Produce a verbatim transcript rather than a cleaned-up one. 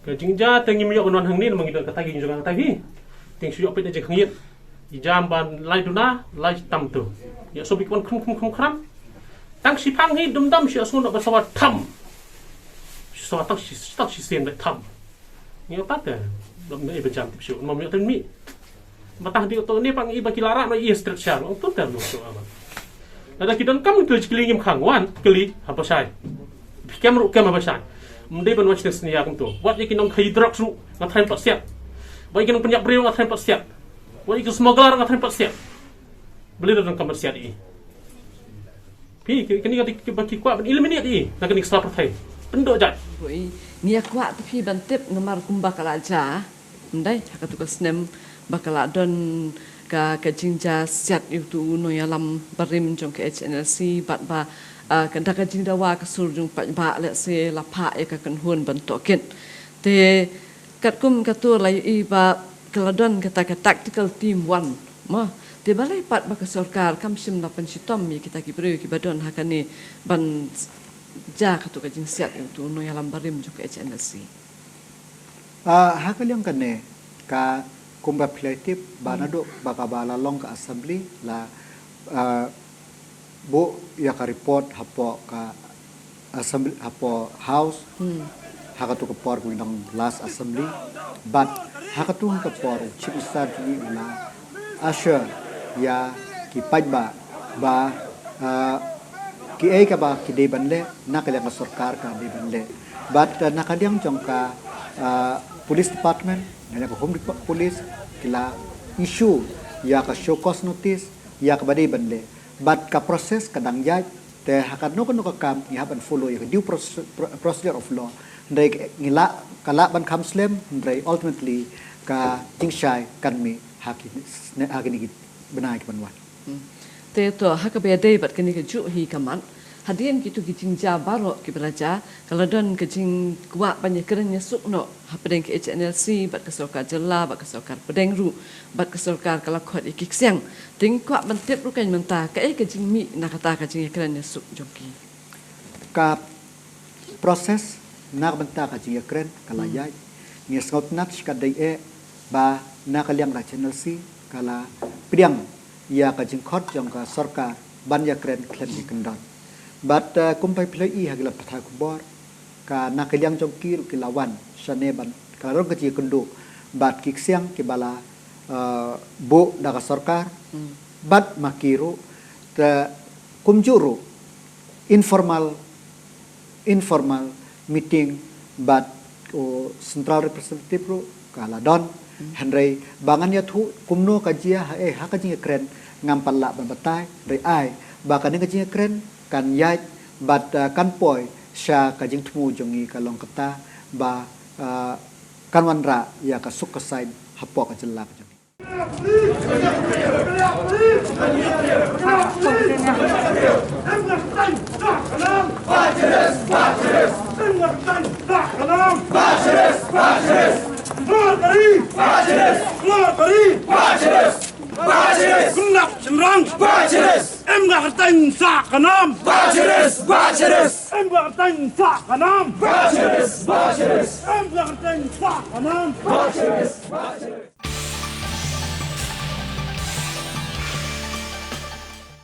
Ka jingjia te ngim ïoh ban wan hangne namar ngi don kata ki jong kata hi. Te ngi shu ïoh peit na jingkhang ïit. Ïa jam ban lai duna, lai tam tu. Ïa so bik wan khum khum khum khram. Tang shi phang hi dum dam shi asngun ba sawa tham. Shi sawa tang shi tang shi sien ba tham. Ngi ïoh pat te. Dum ne ba jam tip shu. Mam ïoh ten mi. Ba tang di to ne pang i ba ki lara no i stret shar. Ong tu ter no so amat. Lada ki don kam tu jikli ngim khang wan kli haba shai. Kem ruh kem haba shai. Mdei ban wan snes nia kum tu. Wat ïa ki nong khai drugs ruh nga thrain pat siat. Wat ïa ki nong pynïap briew nga thrain pat siat. Wat ïa ki smuggler nga thrain pat siat. Beli don kam pat siat i. Phi ki kini ka dik ba ki kwah ban eliminate i na kini ka sla pyrthei. Pyndoh jait. Wei, ngi ïa kwah te phi ban tip namar kumba ka la ja. Mdei ha katu ka snem ba ka la don ka ka jingjia siat ïa utu u nongïalam barim jong ka H N L C bad ba ah, ka da ka jingdawa ka sur jong paidbah lehse la phah ïa ka kynhun ban tohkit. Te katkum ka tur la ïohi ba ka la don kata ka tactical team one. Mo, te balei pat ba ka sorkar kam shym la pynshitom ïa kita ki briew kiba don ha kane ban ja katu ka jingsiat ïa utu u nongïalam barim jong ka H N L C. Ah, ha ka liang kane ka kumba phi la tip ba naduh ba ka ba la long ka assembly la ah, buh ïa ka report hapoh ka assembly hapoh house. Hmm. Ha katu ka por kaba dang last assembly. But ha katu ka por chief minister jong ngi u la assure ïa ki paidbah ba ah, ki ei kaba ki dei ban leh na ka liang ka sorkar ka dei ban leh. But ah, na ka liang jong ka ah, police department na ka home Depa- police ki la issue ïa ka show cause notice ïa kaba dei ban leh. But ka process ka dang ïaid te ha kano kano ka kam ngi hap ban follow ïa ka due proce- pro- procedure of law. Hynrei ngi lah ka lah ban kham slem hynrei ultimately ka jingshai kan mih ha kine ha kine ki bnai ki ban wan. Hmm. Te to ha kaba ïadei bad kane kajuh hi ka mat. Hadien kitu ki jingjia baroh kiba la jia ka la don ka jingkwah ban ïakren ïasuk noh hapdeng ka H N L C bad ka sorkar jylla bad ka sorkar pdeng ruh bad ka sorkar ka la khot ïa ki ksiang. Te ngi kwah ban tip ruh kan mynta kaei ka jingmih na kata ka jingïakren ïasuk jong ki. Ka process na ka bynta ka jingïakren ka la ïaid. Ngi sngewtynnat shikatdei eh ba na ka liang ka H N L C ka la pdiang ïa ka jingkhot jong ka sorkar ban ïakren khlem ki kyndon. Bad eh, kumba phi la ïohi ha ki la pathai khubor ka na ka liang jong ki ruh ki la wan shane ban ka la rong ka jingïakynduh bad ki ksiang kiba la eh, buh da ka sorkar bad ma ki ruh te kumjuh ruh informal informal meeting bad u central representative ruh ka la don. Hynrei ba ngan ïathuh kumno ka jia ha eh ha ka jingïakren ngam pat lah ban batai hynrei ai ba kane ka jingïakren kan ïaid bad eh, kan poi sha ka jingthmu jong ngi ka long kata ba eh, kan wanrah ïa ka suk ka saiñ hapoh ka jylla ka jong ngi. Em da kyrteng sa ka nam. Em da kyrteng sa ka nam. Em da kyrteng sa ka nam.